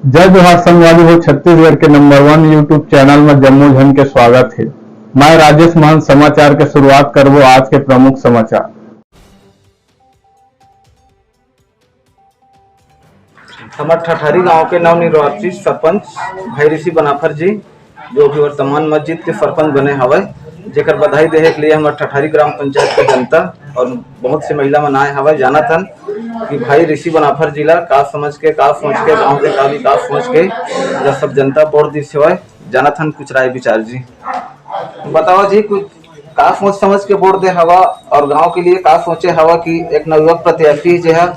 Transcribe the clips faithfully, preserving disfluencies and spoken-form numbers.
जय जोहार संगवारी हो, छत्तीसगढ़ के नंबर वन YouTube चैनल में जम्मो झन के स्वागत हे। मैं राजेश महंत। समाचार के शुरुआत करबो आज के प्रमुख समाचार। हमर ठठारी गांव के नवनिर्वाचित सरपंच भाई ऋषि बनाफर जी, जो अभी वर्तमान में जीत के सरपंच बने हवय, जेकर बधाई देहे के लिए हमर ठठारी ग्राम पंचायत के जनता और बहुत से महिला मन आए हवय। जानत हन कि भाई ऋषि बनाफर जी ला का समझ के, का सोच के गांव के, का विकास सोच के या सब जनता वोट दिस हवय। जानत हन कुछ राय विचार जी। बताओ जी, कुछ का सोच समझ के वोट दे हवा और गांव के लिए का सोचे हवा कि एक नवयुवक प्रत्याशी जे है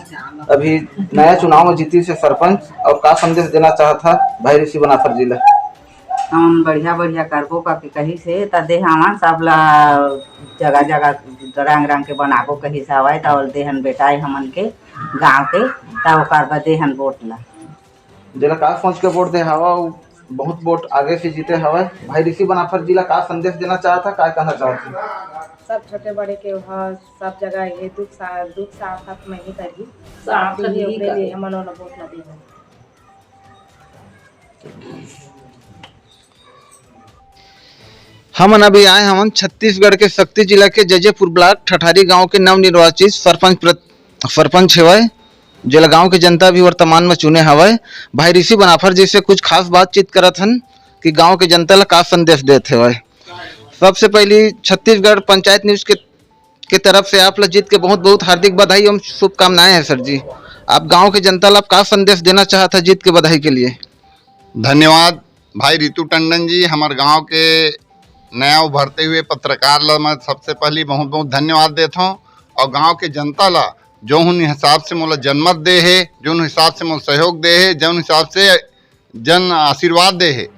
अभी नया चुनाव में जीती से सरपंच, और का संदेश देना चाहत हा भाई ऋषि बनाफर जी ला? हम बढ़िया बढ़िया करबो करके कही से त दे हमन सब ला जगह जगह रंग रंग के बनाबो कही से हवय त देहन बेटा हमन के गांव के, त ओकर बाद देहन वोट ला। जेला का सोच के वोट दे हवा, वो बहुत वोट आगे से जीते हवय। भाई ऋषि बनाफर जी ला का संदेश देना चाहत हा, का कहना चाहत हा? सब छोटे बड़े के ह, सब जगह ये दुख सा-, दुख साथ साथ में ही करही। साथ साथ में ही ही ओकरे लिए करही। हमन ओला वोट ला देबो। हमन अभी आए हवन छत्तीसगढ़ के सक्ती जिला के जजेपुर ब्लॉक ठठारी गांव के नवनिर्वाचित सरपंच प्र-, सरपंच हेवय, जेला गांव के जनता भी वर्तमान में चुने हवय। भाई ऋषि बनाफर जी से कुछ खास बातचीत करत हन कि गांव के जनता ला का संदेश देत हेवय। सबसे पहली छत्तीसगढ़ पंचायत न्यूज के, के तरफ से आप ला जीत के बहुत बहुत हार्दिक बधाई एवं शुभकामनाएं हैं सर जी। आप गांव के जनता ला आप का संदेश देना चाहत है जीत के बधाई के लिए? धन्यवाद भाई रितु टंडन जी, हमर गांव के नया उभरते हुए पत्रकार ला मैं सबसे पहली बहुत बहुत धन्यवाद देत हूँ। और गांव के जनता ला जौन हिसाब से मोला जनमत दे हे, जौन हिसाब से मोला सहयोग दे हे, जौन हिसाब से जन आशीर्वाद दे हे,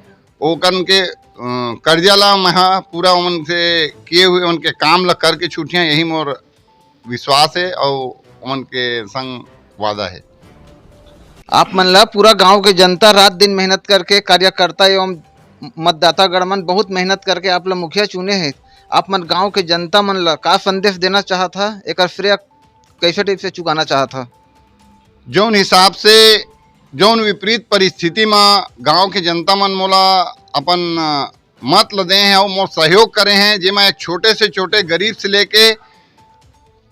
ओकन के, अ, कर्जा ला मैं ह पूरा ओमन से किए हुए ओमन के काम ला करके छूटिया, यही मोर विश्वास हे और ओमन के संग वादा हे। आप मन ला पूरा गांव के जनता रात दिन मेहनत करके, कार्यकर्ता एवं मतदाता गण मन बहुत मेहनत करके आप ला मुखिया चुने हे। आप मन गांव के जनता मन ला का संदेश देना चाहत हा, एकर श्रेय कैसे टाइप से चुकाना चाहत हा? जौन हिसाब से, जौन विपरीत परिस्थिति म गांव के जनता मन मोला अपन, अ, मत ल दे हैं और मोर सहयोग करे हैं, जेमा एक छोटे से छोटे गरीब से लेके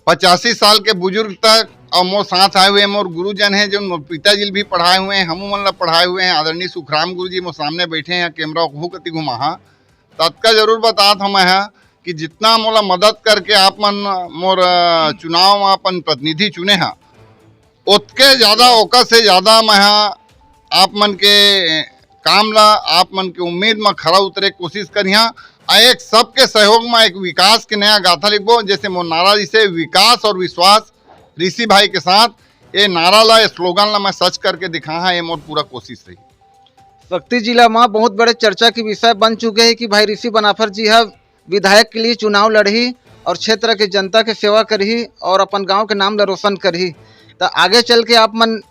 पचासी साल के बुजुर्ग तक, और मोर साथ आए हुए मोर गुरुजन हैं, जो मोर पिताजी ल भी पढ़ाए हुए हैं, हमू मन ला पढ़ाए हुए हैं। आदरणीय सुखराम गुरु जी मोर सामने बैठे हैं, कैमरा ओकहू कति घुमाहा। त अतका जरूर बतात हूँ मैं ह कि जितना मोला मदद करके आप मन मोर, अ, चुनाव म अपन प्रतिनिधि चुने ह, ओतके ज्यादा, ओकर से ज्यादा मैं ह आप मन के काम ला, आप मन के उम्मीद म खरा उतरे के कोशिश करिहा। आ एक सबके सहयोग म एक विकास के नया गाथा लिखबो, जैसे मोर नारा जिसे विकास और विश्वास ऋषि भाई के साथ, ये नारा ला, ये स्लोगन ला मैं सच करके दिखाहा, ये मोर पूरा कोशिश रही। सक्ती जिला म बहुत बड़े चर्चा के विषय बन चुके हे कि भाई ऋषि बनाफर जी ह विधायक के लिए चुनाव लड़ही और क्षेत्र के जनता के सेवा करही और अपन गांव के नाम ला रोशन करही। त आगे चल के आप मन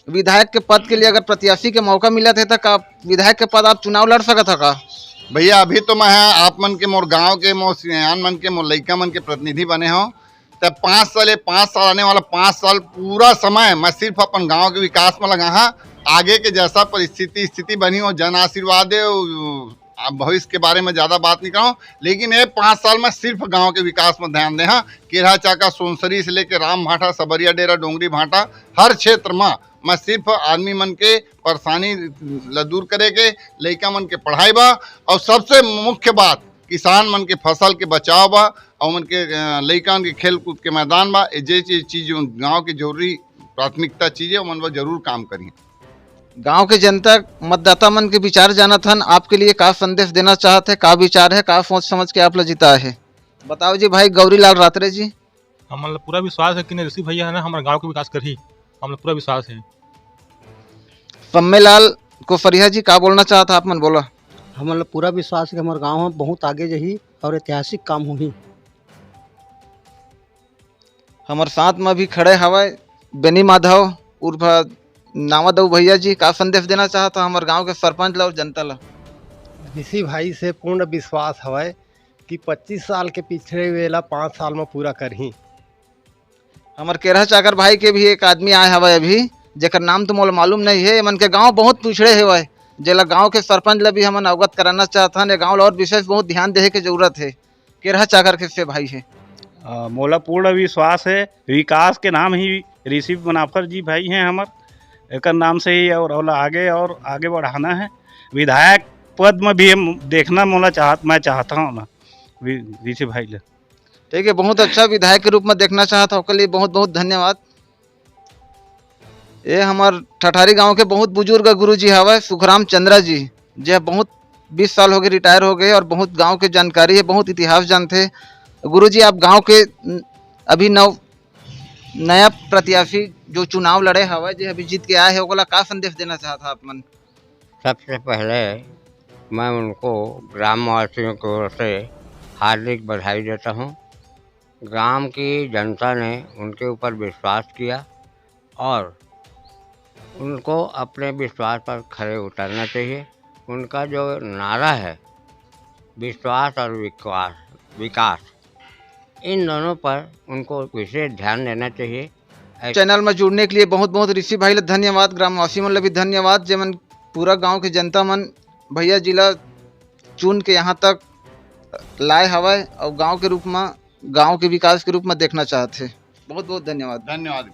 विधायक के पद के लिए अगर प्रत्याशी के मौका मिलत हे त का विधायक के पद आप चुनाव लड़ सकत ह का? भैया, अभी तो मैं ह आप मन के, मोर गांव के, मोर सियान मन के, मोर लइका मन के प्रतिनिधि बने हूँ। त पाँच साल, ये पाँच साल, आने वाला पाँच साल पूरा समय मैं सिर्फ अपन गांव के विकास में लगा हाँ। आगे के जैसा परिस्थिति, स्थिति बनी हो, जन आशीर्वाद है, वो, आ, भविष्य के बारे में ज्यादा बात नहीं करूँ, लेकिन ये पाँच साल में सिर्फ गांव के विकास में ध्यान दे हाँ। केरहा चाका, सोनसरी से लेके राम भाटा, सबरिया डेरा, डोंगरी भाटा, हर क्षेत्र में मैं सिर्फ आदमी मन के परेशानी ला दूर करे के, लइका मन के पढ़ाई बा, और सबसे मुख्य बात किसान मन के फसल के बचाव बा, और मन के, अ, लइका मन के खेल कूद के मैदान बा। ये जे चीज, चीज जो गांव के जरूरी प्राथमिकता चीज है, ओमन बर जरूर काम करिए। गांव के जनता, मतदाता मन के विचार जानत हन, आपके लिए का संदेश देना चाहत है, का विचार है, का सोच समझ के आप ला जिताए है? बताओ जी भाई गौरी लाल रात्रे जी। हमन ला पूरा विश्वास है कि नरेशी भैया है ना, हमर गांव के विकास करही। हमन ला पूरा विश्वास है। सम्मेलाल कोसरिया जी, का बोलना चाहत आप मन, बोला। हमन ला पूरा विश्वास है कि हमर गांव ह बहुत आगे जही और ऐतिहासिक काम होही। हमर साथ में भी खड़े हवय बेनी माधव उर्फ नावा दऊ भैया जी, का संदेश देना चाहत हो हमर गांव के सरपंच ला और जनता ला? ऋषि भाई से पूर्ण विश्वास हवय कि पच्चीस साल के पिछड़े हुए ला पाँच साल में पूरा करही। हमर केरहा चाकर भाई के भी एक आदमी आए हवय अभी, जेकर नाम तो मोला मालूम नहीं है, एमन के गांव बहुत पिछड़े हेवय, जेला गांव के सरपंच ला भी हमन अवगत कराना चाहथन। ये गांव ला और विशेष बहुत ध्यान देहे के जरूरत है। केरहा चाकर के से भाई है। अ, मोला पूर्ण विश्वास है, विकास के नाम ही ऋषि मनाफर जी भाई हैं हमर, एकर नाम से ही और, और आगे, और आगे बढ़ाना है। विधायक पद में भी हम देखना मोला चाहत, मैं चाहता हूँ ना, वि-, ऋषि भाई ले। ठीक है, बहुत अच्छा विधायक के रूप में देखना चाहत हूँ, ओकर लिए बहुत बहुत धन्यवाद। ये हमर ठठारी गांव के बहुत बुजुर्ग गुरुजी हवय, सुखराम चंद्रा जी, जे बहुत बीस साल हो गए रिटायर हो गए और बहुत गांव के जानकारी है, बहुत इतिहास जानते। गुरुजी, आप गांव के न-, अभी नव, नया प्रत्याशी जो चुनाव लड़े हवय, जे अभी जीत के आए हैं, ओकला का संदेश देना चाहत हा आप मन? सबसे पहले मैं उनको ग्रामवासियों की ओर से हार्दिक बधाई देता हूँ। ग्राम की जनता ने उनके ऊपर विश्वास किया और उनको अपने विश्वास पर खरे उतरना चाहिए। उनका जो नारा है, विश्वास और विकास, विकास, इन दोनों पर उनको विशेष ध्यान देना चाहिए। ऐ- चैनल में जुड़ने के लिए बहुत बहुत ऋषि भाई ला धन्यवाद, ग्रामवासी मन ला भी धन्यवाद, जेमन पूरा गांव के जनता मन भैया जी ला चुन के यहाँ तक लाए हवय और गांव के रूप में, गांव के विकास के रूप में देखना चाहत हे। बहुत बहुत धन्यवाद। धन्यवाद।